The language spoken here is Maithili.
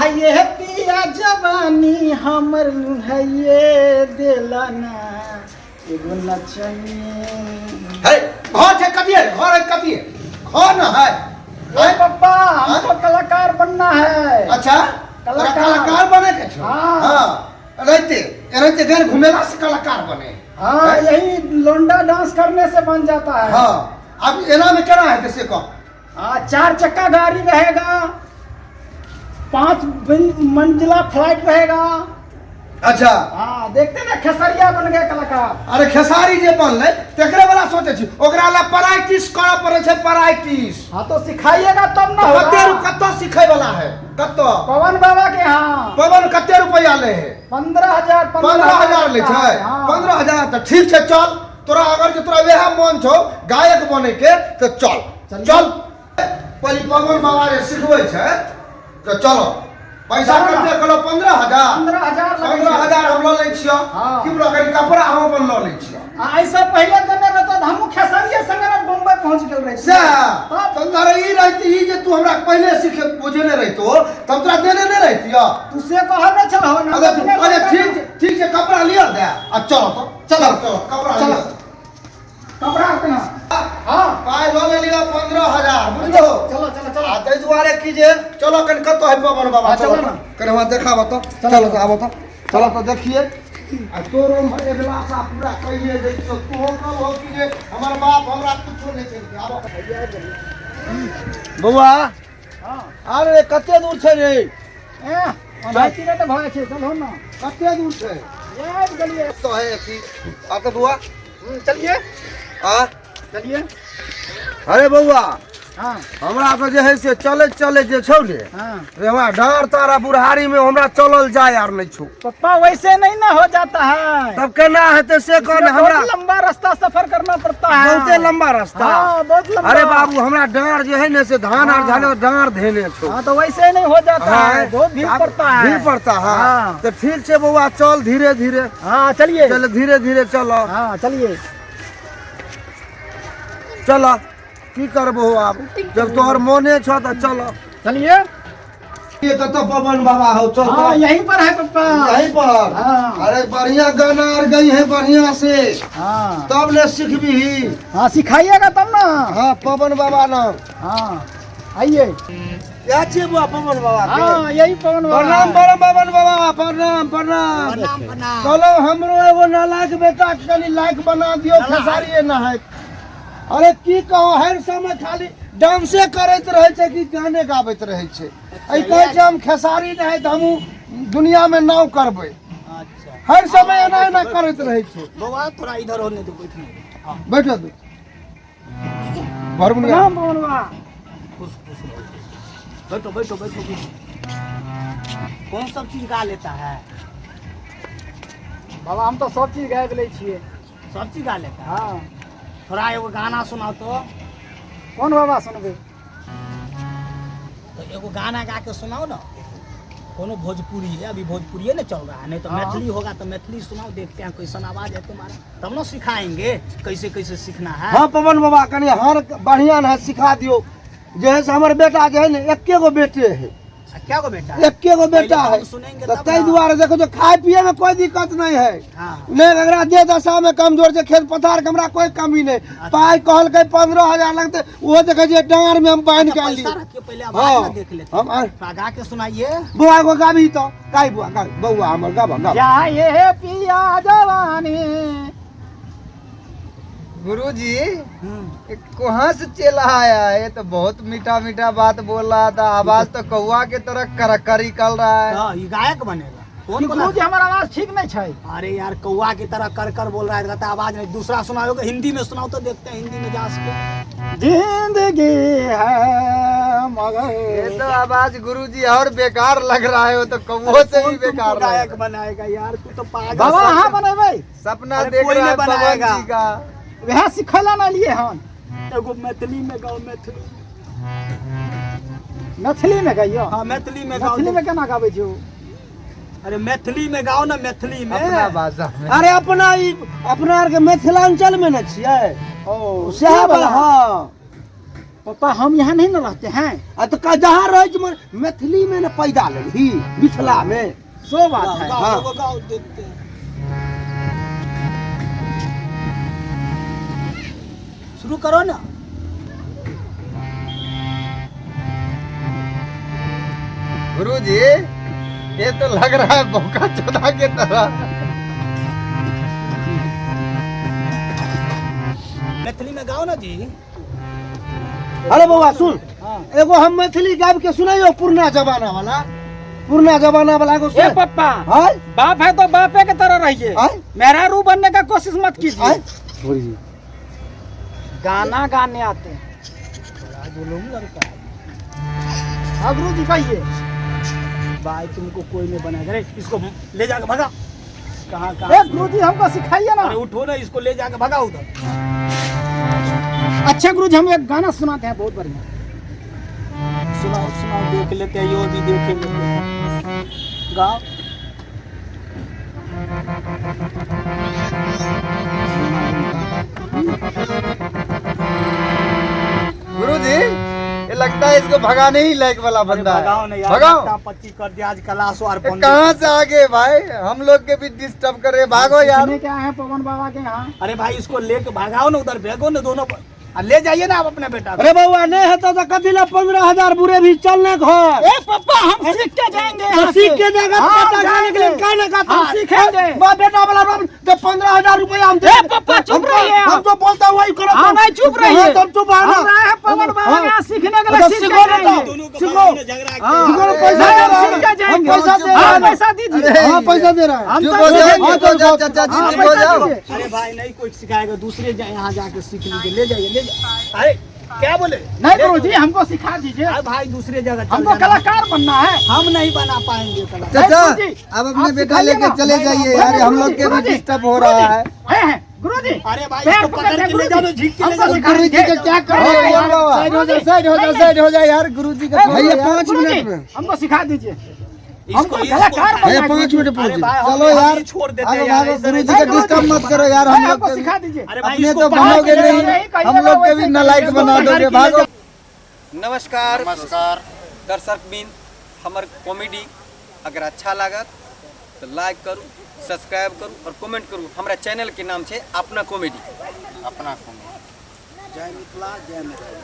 जाइए पिया जवानी हमर लुढ़ाइए देला ना एगो नचनी। है घर छै कथी है घर है कथी है घर न है। ए पप्पा, हमको कलाकार बनना है। अच्छा, तोरा कलाकार। कलाकार बने के छौ? हाँ। हाँ, रहते एनाहिते गान घुमेला से कलाकार बने? हाँ, यही लोंडा डांस करने से बन जाता है। हाँ, अब एना में केना हेतै से कह। हाँ, 4 चक्का गाड़ी रहेगा, 5 मंजिला फ्लाइट रहेगा। अच्छा। हाँ, देखते ना खेसरिया बन गए कलाकार। अरे खेसारी जे बनलै तेकरे वाला सोचै छी, ओकरा ला प्रैक्टिस करऽ पड़ै छै, प्रैक्टिस। हाँ तो सिखाइएगा तब ना होगा। कते कतऽ सिखै वाला है कतऽ? पवन बाबा के यहाँ। पवन कते रुपया ले है? 15,000। 15,000 लै छै? हाँ। 15,000 तऽ ठीक छै, चल। तोरा अगर जे तोरा वएह मन छौ गायक बने के तऽ चल। चलिए। चल, पहिले पवन बाबा जे सिखबै छै तऽ चलो। पैसा चलो ना। कते कहलौ? 15,000? 15,000 लगै पंद्रह छै। हजार हम लऽ लै छियौ। हाँ। की बोलो, कनि कपड़ा हम अपन लऽ लै छियौ। आ ऐसा पहिले देने रहता तऽ हमहूँ खेसरिये संगे ने बम्बई पहुँच गेल रही। सएह। तब? तऽ अरे ई रहिती, ई जे तू हमरा पहिले सिख बुझेने रहितो तऽ हम तोरा देने नहि रहितियौ। तू से कहल नहि छलहो ने। अरे अपने अरे लड़का ठीक ने। छै, ठीक छै, कपड़ा लिअ दे आ चलो तऽ। चलो चलो, कपड़ा चलो। लिअ। कपड़ा केना? हाँ। पाइ लऽ लेलियौ 15,000, बुझलो? चलो चलो चलो। आ ताहि दुआरे की जे चलो कनि कतऽ है पवन बाबा? हाँ, चलो चलो ना। कनि हमरा देखाबऽ तऽ। चलो तऽ आबऽ तऽ, चलो तऽ देखिए। आ तोरो अगिला सा पूरा कहिए दै छियौ, तोहो कहबहो कि जे हमर बाप हमरा कुछो नहि केलकै। आबऽ बौआ। हाँ। अरे कते दूर छै रे? ए, ओनाहिते तऽ भऽ जाइ छै, चलहो ना। कते दूर छै? आबि गेलियै। तऽ है अथी आ तऽ बौआ। चलिए। आ चलिए। अरे बौआ। हाँ। हमरा तऽ जे है से चलैत चलैत जे छौ ने, हाँ, रे हमरा डाँड़ तारा बुढ़ारी में हमरा चलल जाय आर नहीं छौ। पप्पा, वैसे नहीं ना हो जाता है। तब केना हेतै से कह ने इसमें हमरा। बहुत लंबा रास्ता सफर करना पड़ता है। बहुते लंबा रास्ता? हाँ, बहुत लंबा। अरे बाबू, हमरा डाँड़ जे है ने से धान आर हाँ। झाले डाँड़ धेने छौ। हाँ, तो वैसे नहीं हो जाता हाँ, है, बहुत भीड़ पड़ता है। भीड़ पड़ता है। हाँ। तो ठीक छै बौआ, चल धीरे धीरे। हाँ, चलिए। चल धीरे धीरे चल। हाँ, चलिए। चल, की करबो आब, जब तोहर मोने छौ तऽ चल। चलिए। ये कतऽ पवन बाबा हो? चल। हाँ, यहीं पर है पप्पा। यहीं पर? हाँ। अरे बढ़िया गाना आर गई है बढ़िया से। हाँ। तब ने सिखबी। हाँ, सिखाइएगा तब ना। हाँ, पवन बाबा नाम। हाँ, आइए। या छियै बौआ पवन बाबा के? हाँ, यही पवन बाबा। प्रणाम प्रणाम पवन बाबा, प्रणाम प्रणाम। प्रणाम प्रणाम। चलो, हमरो एगो नालायक बेटा के कनि लायक बना दियौ। खेसारी ना है। अरे की कहो, हर समय खाली डांसे करैत रहै छै कि गाने गाबैत रहै छै। एहि कहै छै हम खेसारी नहि तऽ हमहूँ दुनिया में नाव करबै। अच्छा। हर समय एना एना करैत रहै छै। बउआ, थोड़ा इधर होने दो, बैठने दो। हाँ। बैठो दू बरमुनिया। प्रणाम पवन बाबा। खुश खुश रहो, बैठो बैठो बैठो बैठो। कौन सब चीज गा लेता है? बाबा, हम तो सब चीज गाबि लै छियै। सब चीज गा लेता है? हाँ। थोड़ा एगो गाना सुनाओ तो। कोन बाबा सुनबै? तो एगो गाना गा के सुनाओ ना, कोनो भोजपुरी है। अभी भोजपुरी ना चल रहा है, नहीं तो हाँ। मैथिली होगा तो मैथिली सुनाओ, देखते हैं कैसन आवाज है तुम्हारा, तब ना सिखाएंगे कैसे कैसे सीखना है। हाँ पवन बाबा, कनि हर बढ़िया ने सिखा दियौ जे है से हमर बेटा जे है ने, एके गो बेटे है। आ, क्या गो बेटा? एके गो बेटा पहले तो है। हम सुनेंगे तऽ तब ताहि ना। दुआरे देखो जो खाय पिए में कोई दिक्कत नहीं है। नहीं, एकरा देह दशा में कमजोर छै, खेत पथार के हमरा कोई कमी नहीं। पाइ कहलकै 15,000 लगतै, ओहो देखै छियै डाँड़ में हम बान्हि के अच्छा, आनलियै। पैसा रखिए, पहले आवाज हाँ, ना देख लेते हम हैं। थोड़ा गा के सुनाइए। बौआ, एगो गाबी तऽ गाय बौआ, गाय बौआ हमर, गाबा गाबा। जाए पिया जवानी। गुरुजी, कहाँ से चला आया है? ये तो बहुत मीठा मीठा बात बोल रहा था, आवाज तो कौआ के तरह करकरी कर रहा है। तो ये गायक बनेगा कौन बोला? गुरुजी, हमर आवाज ठीक नहीं छै। अरे यार, कौआ की तरह कर कर बोल रहा है, कहता आवाज नहीं। दूसरा सुनाओगे, हिंदी में सुनाओ तो देखते हैं हिंदी में जा सके। जिंदगी है मगर ये तो आवाज गुरुजी और बेकार लग रहा है, वो तो कौओ से कौन भी तुमको बेकार लग रहा गायक है। बनाएगा यार, तू तो पागल। बाबा, अहाँ बनेबै? सपना अरे देख कोई रहा नहीं है पवन बनाएगा। जी का। वएह सिखै लए ने एलियै हन। एगो मैथिली में गाओ, मैथिली। मैथिली में गाइयो? हाँ, मैथिली में गाओ। मैथिली में केना गाबै छै? अरे मैथिली में गाओ ना, मैथिली में। अपना भाषा में। अरे अपना ई अपना आरके मिथिलांचल में ने छियै। ओ सएह वाला। हाँ। पापा हम यहाँ नहीं न रहते हैं। आ तो का जहाँ रहै छी मगर मैथिली में ने पैदा लेलही, मिथिला में। सो बात है। गाओ, हाँ। गाओ, गाओ, देखते हैं। शुरू करो ना। गुरुजी ये तो लग रहा है बोका चोदा के तरह। मैथिली में गाओ ना जी। अरे बउआ सुन, हाँ। एगो हम मैथिली गाबि के सुनाइयो, पुरना जमाना वाला, पुरना जमाना वाला एगो ए सुन। पप्पा, आय? बाप है तो बापे के तरह रहिए, आय? मेहरारू बनने का कोशिश मत कीजिए। आय? गाना गाने आते हैं। लड़का है। हाँ गुरु जी कहिए। भाई तुमको कोई नहीं बनाएगा रे, इसको ले जाके भगा। कहाँ कहाँ? ए गुरु जी हमको सिखाइए ना। अरे उठो ना, इसको ले जाके भगा उधर। अच्छा गुरु जी हम एक गाना सुनाते हैं, बहुत बढ़िया। सुनाओ सुनाओ, देख लेते हैं, यो भी देखेंगे। गाओ। गुरुजी ये लगता है इसको भगाने ही लायक वाला अरे बंदा है। भगाओ ना यार, भगाओ। इतना पच्ची कर दिया आज क्लास और ये बंद। कहाँ से आगे भाई, हम लोग के भी डिस्टर्ब कर रहे, भागो यार। सीखने क्या है पवन बाबा के यहाँ। अरे भाई इसको लेके भगाओ ना उधर, भेगो ना दोनों पर। आ, ले जाइए ना आप अपने बेटा को। अरे बउआ नहीं हेतौ तऽ कथी लए 15,000 बुरे भी चल ने घर। ए पप्पा हम सीख के जाएंगे तो यहाँ सीख से। के जाएगा तो हाँ, बेटा गाने के लिए जाएंगे। काहे ना गाता? हम सीखेंगे। बा बेटा वाला बाप, तो 15,000 रुपया हम दे। ए पप्पा, चुप रहिए आप। हम जो बोलता हूँ वही करो। हाँ, तुम। नहीं, चुप रहिए। हाँ, तुम चुप रहो ना। हम रहे हैं पवन बाबा हाँ। के यहाँ सीखने के लिए, तो सीख के सीखो ना जाएंगे। तो। दोनों के सीखो। बारे में झगड़ा हाँ। सीखो ना, पैसा नहीं, दे हम रहा सीख के है। जाएंगे। हम पैसा दे रहे हाँ, हैं। पैसा दीजिए। अरे, हाँ, पैसा दे रहा है। हम चुप तो हो जाओ, सीखेंगे। चुप हो जाओ चाचा जी, हाँ, चुप हो पैसा जाओ। दीजिए। अरे भाई नहीं कोई सिखाएगा, दूसरे यहाँ जाके सीख लीजिए, ले जाइए ले जाइए। अरे क्या बोले? नहीं गुरु जी हमको सिखा दीजिए, अरे भाई दूसरे जगह चल हमको जाना। कलाकार बनना है। हम नहीं बना पाएंगे कलाकार। चाचा गुरुजी, आप अपने आप बेटा सिखाइए लेके ना। चले नहीं, जाइए नहीं, यार, हम गुरुजी, लोग के भी गुरुजी, डिस्टर्ब हो रहा है। है गुरु जी। अरे भाई पैर इसको पकड़ पकड़ के के ले गुरुजी, जाओ, झीक के ले हमको जाओ। सिखा गुरुजी के क्या कर रहे अरे हो यार, बाबा? साइड हो जाओ, साइड हो जाओ, साइड हो जाओ यार, गुरुजी का ए, भैया 5 गुरुजी, मिनट में। हमको सिखा दीजिए, इसको हमको कलाकार बनना भैया है 5 गुरुजी। मिनट अरे पहुंच। भाई, हम- चलो हम यार, ही छोड़ देते भागो हैं यार, भागो, इधर- गुरुजी इधर- के डिस्टर्ब मत करो यार, हम अरे, लोग हमको के सिखा दीजिए। अरे भाई अपने इसको तो पकड़ बनोगे के ले नहीं, जाओ। हम लोग के भी नालायक बना दोगे, भागो। नमस्कार नमस्कार दर्शक बिन, हमर कॉमेडी अगर अच्छा लागत तो लाइक करू, सब्सक्राइब करू और कमेंट करू। हमरा चैनल के नाम छे अपना कॉमेडी। अपना कॉमेडी। जय मिथिला, जय मैथिली।